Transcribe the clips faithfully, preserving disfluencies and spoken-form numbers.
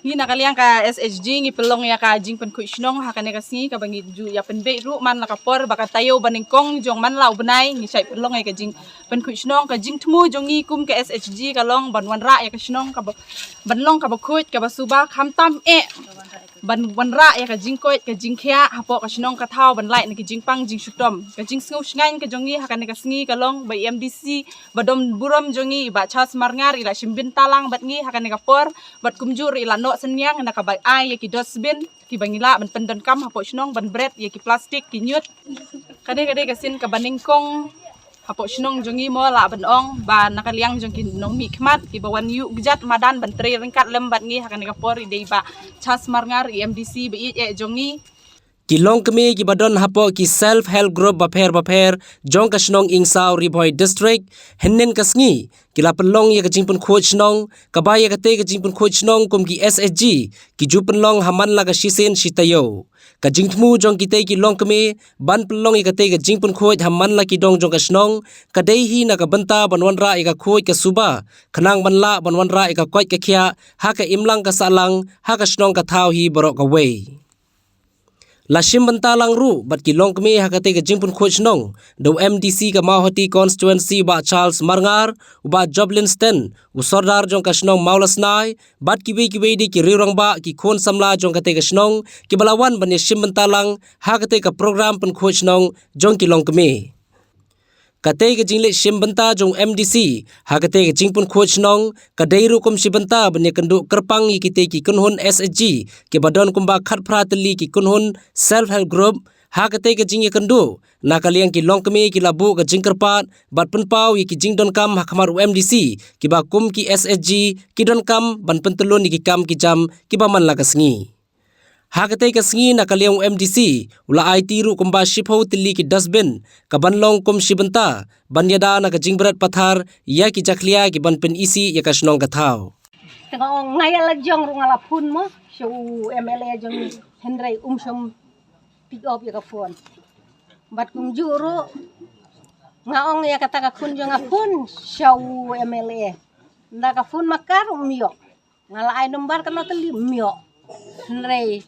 Ngi na ka liang ka S H G ngi pynlong ïa ka jingpynkhuid shnong ha kane ka sngi kaba ngi ju ïa pynbeit ruh man la ka por ba ka taïew ba nyngkong jong man la u bnai ngi shait pynlong ïa ka jingpynkhuid shnong. Ka jingthmu jong ngi kum ka S H G ka long ban wanrah ïa ka shnong kaba ban long kaba khuid kaba suba khamtam eh ban wanrah ïa ka jingkoit ka jingkhiah hapoh ka shnong ka thaw ban lait na ka jingpang jingshitom. Ka jingsngew shngaiñ ka jong ngi ha kane ka sngi ka long ba i M D C ba don burom jong ngi i Bah Charles Marngar i la shim bynta lang bad ngi ha kane ka por bad kumjuh ruh i la noh synñiang na kaba ai ïa ki dustbin kiba ngi lah ban pyndonkam hapoh shnong ban bret ïa ki plastik ki ñiut. Kane ka dei ka sien kaba nyngkong hapoh shnong jong ngi mo lah ban ong ba na ka liang jong ki nongmihkhmat kiba wan ïuh kjat madan ban trei ryngkat lem bad ngi ha kane ka por i dei i Bah Charles Marngar i M D C ba ïeit eh jong ngi. Ki longkmie kiba don hapoh ki self help group bapher bapher jong ka shnong Ingsaw, Ri Bhoi District, hynnin ka sngi ki la pynlong ïa ka jingpynkhuid shnong kaba ïa katei ka jingpynkhuid shnong kum ki S H G ki ju pynlong ha man la ka shisien shi taïew. Ka jingthmu jong kitei ki longkmie ban pynlong ïa katei ka jingpynkhuid ha man la ki dong jong ka shnong ka dei hi na ka bynta ban wanrah ïa ka khuid ka suba khnang ban lah ban wanrah ïa ka koit ka khiah ha ka imlang ka sahlang ha ka shnong ka thaw hi baroh kawei. La shim bynta lang ruh bad ki longkmie ha katei ka jingpynkhuid shnong da u M D C ka Mawhati constituency Bah Charles Marngar, u Bah Joblin Sten, u Sordar jong ka shnong Mawlasnai bad kiwei kiwei de ki riew rangbah ki khun samla jong katei ka shnong kiba la wan ban ïa shim bynta lang ha katei ka program pynkhuid shnong jong ki longkmie. Katei ka jingleit shim bynta jong u M D C ha katei ka jingpynkhuid shnong ka dei ruh kum shi bynta ban ïa kynduh kyrpang ïa kitei ki kynhun S H G kiba don kumba khatphra tylli ki kynhun self help group. Ha katei ka jingïakynduh na ka liang ki longkmie ki la buh ka jingkyrpad bad pynpaw ïa ki jingdonkam ha khmat u M D C kiba kum ki S H G ki donkam ban pyntyllun ïa ki kam ki jam kiba man la ka sngi. Ha katei ka sngi na ka liang u M D C u la aiti ruh kumba shiphew tylli ki dustbin kaban long kum shi bynta ban ïada na ka jingbret pathar ïa ki jakhlia kiban pynisih ïa ka shnong ka thaw. Te nga ong nga ïa la jong ruh nga la phone mo sha u M L A jong hynrei um shym pick up ïa ka phone. Bad kumjuh ruh nga ong ïa kata ka khun jong nga phone sha u M L A. Nda ka phone ma kar um ïoh. Nga la ai number ka Natalie, ym ïoh. Hynrei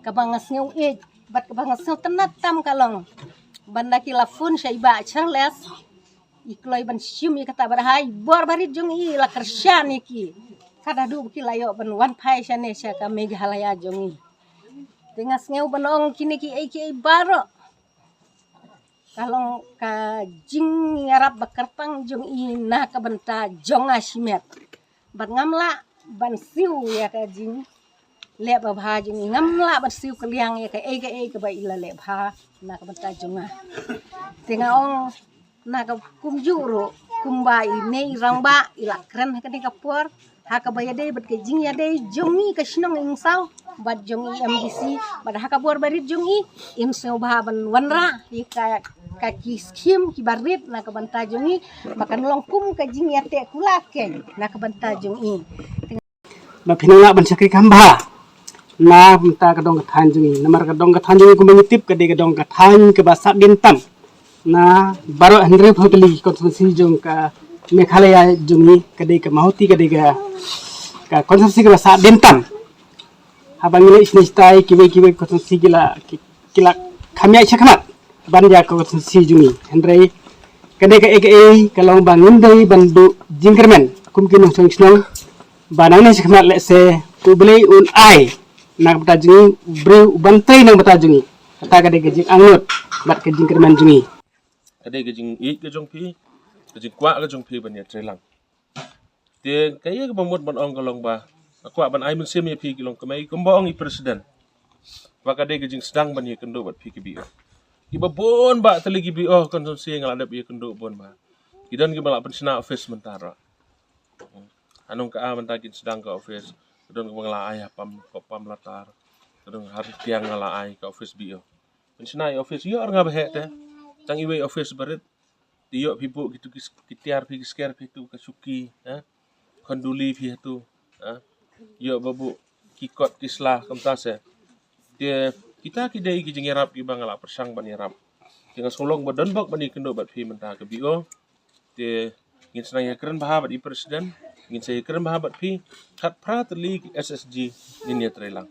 kaba nga sngew ïeit bad kaba nga sngew tynnat tam ka long ban da ki la phone sha i Bah Charles. I kloi ban shim ïa kata bad ha i bor barit jong i la kyrshan ïa ki. Ka da duh ba ki la ïoh ban wan phai shane sha ka Meghalaya jong i. Te nga sngew ban ong kine kiei kiei baroh ka long ka jingïarap ba kyrpang jong i na ka bynta jong nga shimet. Bad ngam lah ban siew ïa ka jingleh babha jong i, ngam lah ban siew kylliang ïa kaei kaei kaba i la leh bha na ka bynta jong nga. Te nga ong na ka kumjuh ruh kumba i ne i rangbah i la kren ha kane ka por ha kaba ïadei bad ka jingïadei jong i ka shnong Ingsaw bad jong i M D C bad ha ka bor barit jong i, in sngewbha ban wanrah ïa ka, ka ki skhim ki barit na ka bynta jong i ba kan long kum ka jingïateh kular keiñ na ka bynta jong i. Ba phin nang lah ban shakri kham bha na ka bynta ka dong ka thaiñ jong i, namar ka dong ka thaiñ jong i kumba ngi tip ka dei ka dong ka thaiñ kaba sah dien tam na baroh hynriew phew tylli ki constituency jong ka Meghalaya jong i, ka dei ka Mawhati ka dei ka, ka constituency kaba sah dien tam. Haba ngi leit shane shatai kiwei kiwei constituency ki la ki, ki la kham ïaid shakhmat ban ïa ka constituency jong i. Hynrei ka dei kaei kaei ka long ba ngim dei ban duh jingkyrmen kum ki nongshong shnong ba nangne shakhmat lehse U Blei un ai na ka bynta jong i u briew uban trei na ka bynta jong i. Kata ka dei ka jingangnud bad ka jingkyrmen jong i. Ka dei ka jingïeit ka jong phi, ka jingkwah ka jong phi ban ïatrei lang. Te kaei kaba mut ban ong ka long ba nga kwah ban ai mynsiem ïa phi ki longkmie kumba ong i president. Ba ka dei ka jingsdang ban ïakynduh bad phi ki B O. Kiba bun ba tylli ki B O constituency nga la dep ïakynduh bun ba ki don kiba la pynshna office mynta ruh. Hangne ka, ah, mynta kin sdang ka office. Ka don kaba nga la ai ha Pam, Pam Latar. Ka don ha Ritiang nga la ai ka office B O. Pynshna ïa office ïoh nga ba heh te. Tang iwei office barit. Te ïoh phi buh kitu ki, ki tiar phi ki sker phi tu ka shuki, eh. Khonduli phi tu, eh. Ïoh ba buh ki kot ki sla kumta se. Te kita ki dei ki jingïarap kiba nga la pyrshang ban ïarap. Te nga sngewlong ba don bok ban ïakynduh bad phi mynta ka B O. Te ngin sa nang ïakren bha bad i president, Ngin sa ïakren bha bad phi, khatphra tylli ki S S G ngin ïatreilang.